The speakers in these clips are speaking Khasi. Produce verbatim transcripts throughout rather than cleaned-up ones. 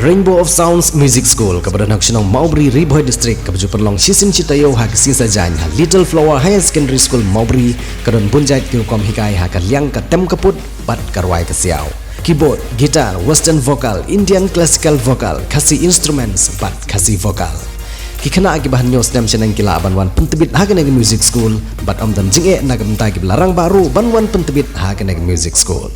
Rainbow of Sounds Music School, kaba don ha ka shnong Mawbri, Ri Bhoi District, kaba ju pynlong shisien shi taïew ha ka sngi Saitjaiñ ha Little Flower Higher Secondary School Mawbri, ka don bun jait ki rukom hikai ha ka liang ka tem ka put bad ka rwai ka siaw. Keyboard, guitar, western vocal, Indian classical vocal, Khasi instruments bad Khasi vocal. Ki khynnah kiba hynñiew snem shaneng ki lah ban wan pyntbit ha kane ka music school bad ym don jingeh na ka bynta kiba la rangbah ruh ban wan pyntbit ha kane ka music school.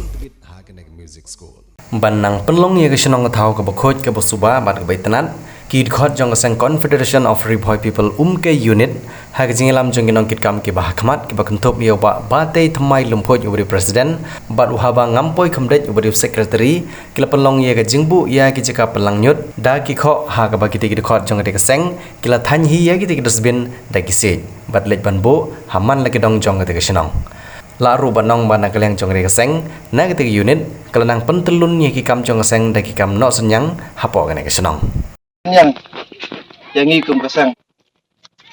Ban nang pynlong ïa ka shnong ka thaw kaba khuid, kaba suba bad kaba itynnad, ki dkhot jong ka seng Confederation of Ri Bhoi People Umkei Unit, ha ka jingïalam jong ki nongkitkam kiba ha khmat, kiba kynthup ïa u Bah Batei Thymmai Lymphuid uba dei u president bad u Haba Ngampoi Khymdeit uba dei u secretary, ki la pynlong ïa ka jingbuh ïa ki jaka pynlang ñiut da ki khoh, ha kaba kitei ki dkhot jong katei ka seng ki la thaiñ hi ïa kitei ki dustbin da ki siej bad leit ban buh ha man la ki dong jong katei ka shnong. Lah ruh ban ong ba na ka liang jong katei ka seng, na katei ka unit, ka la nang pyntyllun ïa ki kam jong ka seng da ki kam noh synñiang hapoh kane ka shnong. Synñiang ïa ngi kum ka seng.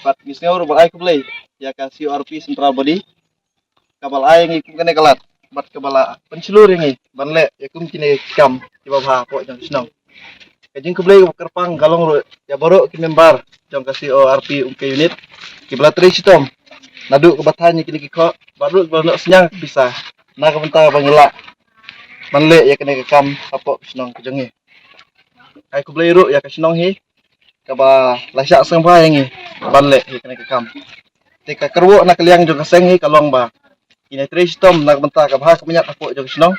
Bad ngi sngew ruh ban ai khublei ïa ka C O R P Central Body, kaba la ai ïa ngi kum kane ka lad bad kaba la pynshlur ïa ngi ban leh ïa kum kine ki kam kiba bha hapoh jong ka shnong. Ka jingkhublei kaba kyrpang ka long ruh ïa baroh ki member jong ka C O R P Umkei Unit, kiba la trei shitom naduh kaba thaiñ ïa kine ki khoh bad ruh kiba la noh synñiang ka pisa na ka bynta ba ngi lah ban leh ïa kane ka kam hapoh ka shnong ka jong ngi. Ai khublei ruh ïa ka shnong hi, kaba la shah sngewbha ïa ngi ban leh ïa kane ka kam. Te ka kyrwoh na ka liang jong ka seng hi ka long ba ngin ïa trei shitom na ka bynta ka bha ka miat hapoh jong ka shnong,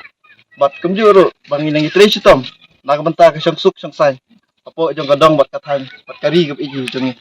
bad kumjuh ruh ba ngin ïa trei shitom na ka bynta ka shongsuk shongsaiñ hapoh jong ka dong bad ka thaiñ bad ka ri kaba ïeit hi jong ngi.